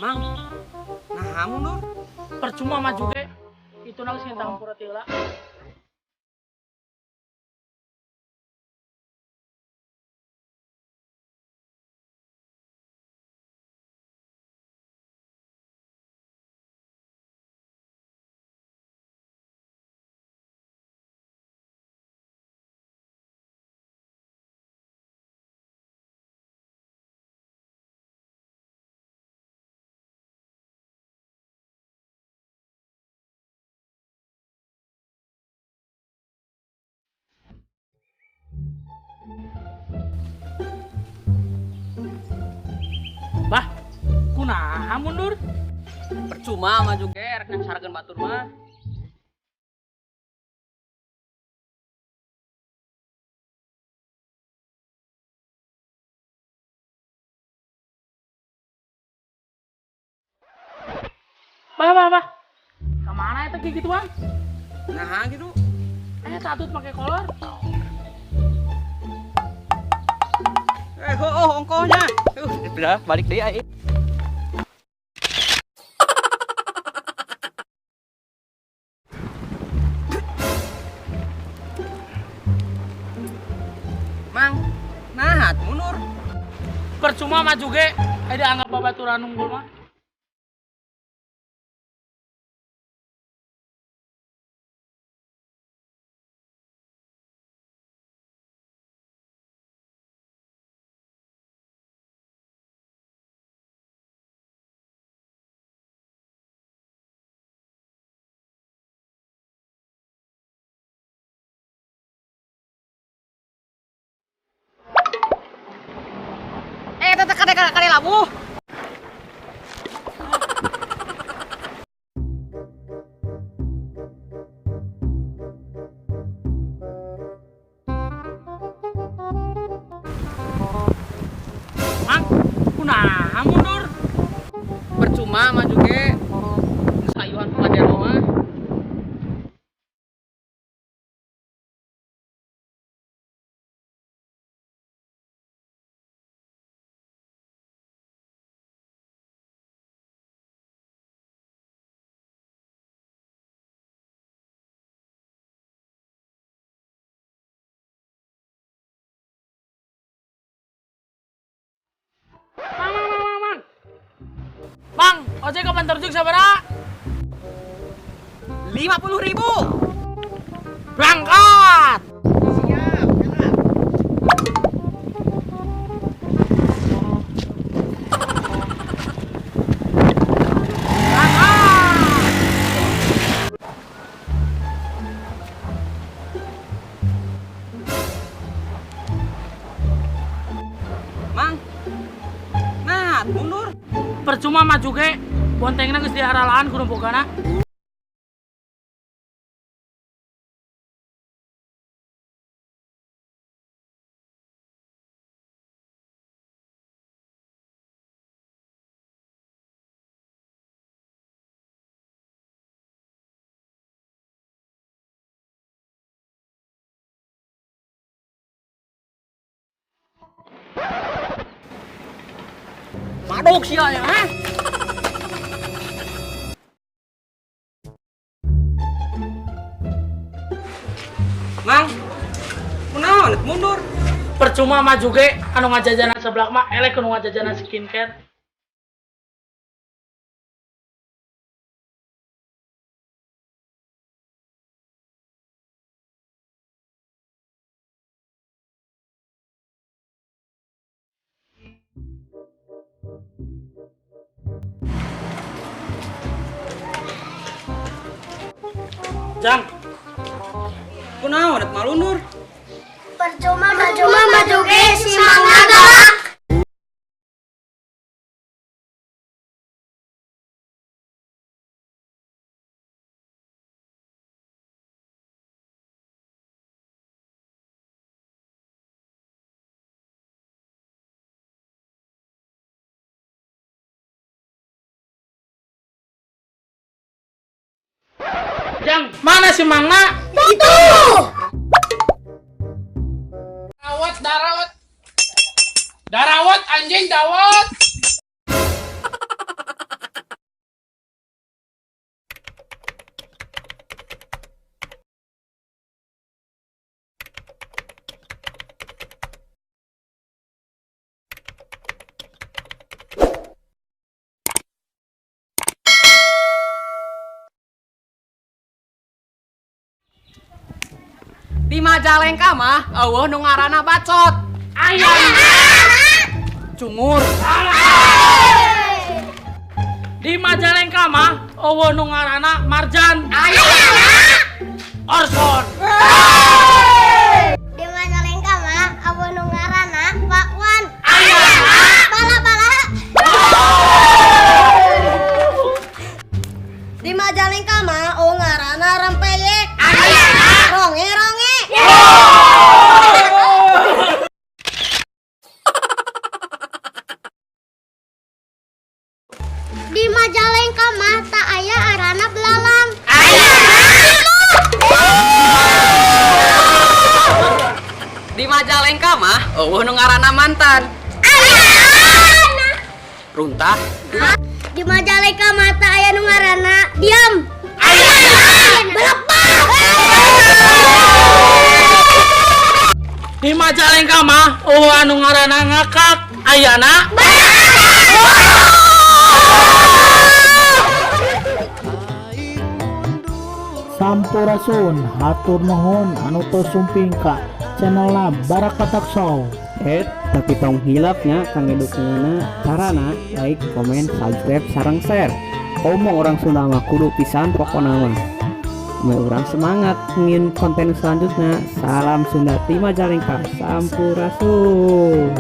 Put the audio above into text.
Mang, nah mundur. Percuma maju ge. Itu nang sing hampura ti heula. Bah, kunaha mundur? Percuma maju ge rek nyangsarakeun batur mah. Bah, bah, bah. Kemana itu kayak gituan? Nah gitu. Tatut pakai kolor. Oh, ongkohnya. Udah balik deh ai. Mang, nah mundur. Percuma maju ge, dianggap babaturan unggul mah. Teteh kade labuh. Mang, kunaha mundur? Percuma maju ge. Geus ayuhan pajero mah. Mang, mang, mang, mang. Mang, ojek ke Bantarjung sabaraha? 50.000. Berangkat. Siap, gerak. Berangkat. Mang, nah mundur. Percuma maju ge, bontengna geus diaralaan ku nu bogana. Maduk sia ya, ha? Mang, kunaon mundur? Percuma maju ge, anu ngajajanan seblak mah eleh kudu ngajajanan skincare. Jang, kunaon rek malundur? Percuma maju ge si Mangga galak. Jang, mana si Mangga? Itu. Darawat, darawat. Darawat anjing, dawat. Di Majalengka mah euweuh nu ngaranna bacot. Aya. Cungur. Di Majalengka mah euweuh nu ngaranna Marjan. Aya. Orson. Di Majalengka mah euweuh nu ngaranna bakwan. Aya. Bala-bala. Di Majalengka mah euweuh ngaranna rempeyek. Aya. Ronge-ronge. Di Majalengka mah teu aya arana belalang. Aya. Di Majalengka mah euweuh nu ngaranna mantan. Runtah. Di Majalengka mah teu aya nu ngaranna diam. Belepak. Di Majalengka mah euweuh anu ngaranna ngakak. Ayana. Sampurasun, hatur nuhun anu tos sumping ka channelna Barakatak Show. Tapi tong hilap nya kangge dukunganna, carana like, komen, subscribe, sareng share. Komo orang Sunda mah kudu pisan pokona mah. Supaya urang semangat ngin konten selanjutnya. Salam Sunda ti Majalengka. Sampurasun.